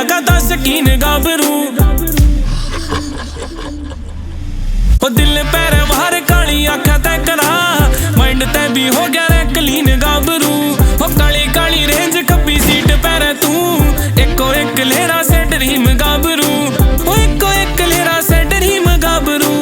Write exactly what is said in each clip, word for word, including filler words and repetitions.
का दा शकीन गाबरू। ओ दिल पैर बाहर काली आंखां तै करा, माइंड तै भी हो गया रे क्लीन गाबरू। ओ काली काली रेंज खब्बी सीट पैर तू, एको एक लेरा से ड्रीम गाबरू। ओ एको एक लेरा से ड्रीम गाबरू।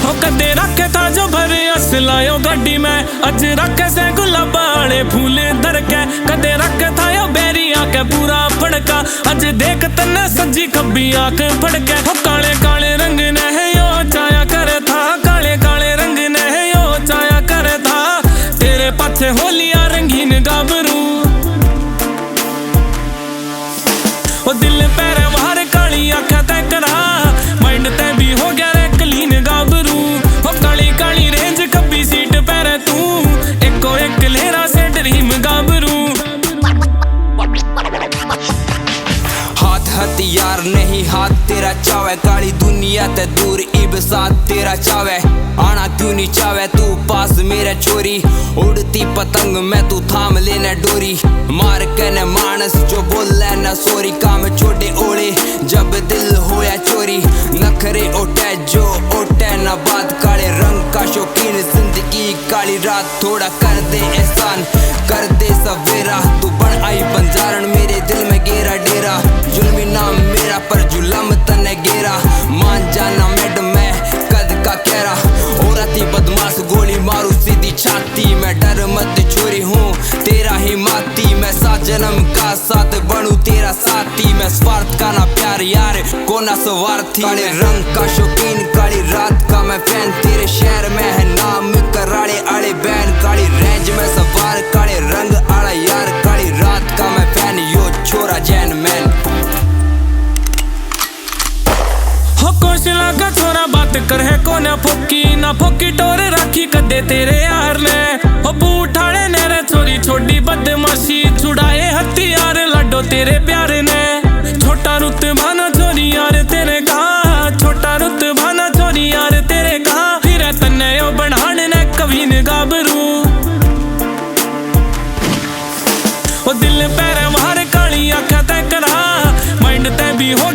हो कदे रखे था जो भर असलायो गाड़ी में, अज रखे से गुलाबा आले फूल धर के। कदे रखे था यो बैरी आके पूरा फड़का, अज देख तन्ने सज्जी खब्बी आंख फड़के। हो काले काले रंग ने है यो चाया करे था, काले काले रंग ने है यो चाया करे था। तेरे पाछे होलिया रंगीन गाबरू। ओ दिल पैर बाहर काली आंखां तै करा, माइंड तै भी हो गया रे क्लीन गाबरू। ओ काली काली रेंज खब्बी सीट पैर तू, एको एक लेरा से ड्रीम गाबरू। हाथ हथियार नहीं, हाथ तेरा चावे, काली दुनिया ते दूर इब साथ तेरा चावे। आना क्यों नहीं चावे तू पास मेरे छोरी, उड़ती पतंग में तू थाम लेने डोरी। मार के न मानस जो बोले न सॉरी, काम छोटे ओले जब दिल होया चोरी। नखरे ओटे जो ओटे ना बात, काले रंग का शौकीन जिंदगी काली रात। थोड़ा कर दे एहसान, कर दे सवेरा, तू बन आई बंजारण, मेरे दिल में गेरा डेरा। जुल्मी नाम मेरा पर जुलम तने गेरा, मान जाना मैडम मैं कद का कह रहा। और अति बदमाश गोली मारू सीधी छाती में, डर मत छोरी हूँ तेरा ही माती। मैं सात जन्म का साथ बनू तेरा साथी, मैं स्वार्थ का ना प्यार यार, कोना स्वार्थी। काले रंग का शौकीन, काली रात का मैं फैन, तेरे शहर में है नाम कराले आले बैन। काली रेंज में सवार, काले रंग आला यार, काली रात का मैं फैन, यो छोरा जैन मैन। हो कौशला का छोरा बात कर है कोना फोकी, ना फोकी टोर राखी कदे तेरे यार ने। हो बूट आले ने रे छोरी छोड़ी बदमाशी, छुड़ाए हथियार लाडो तेरे प्यार ने। छोटा रुतबा ना छोरी यार तेरे का, छोटा रुतबा ना छोरी यार तेरे का। फिर तन्ने यो बनाने ने कवीन गाबरू। ओ दिल पैर बाहर काली आंखां तै करा, माइंड तै भी हो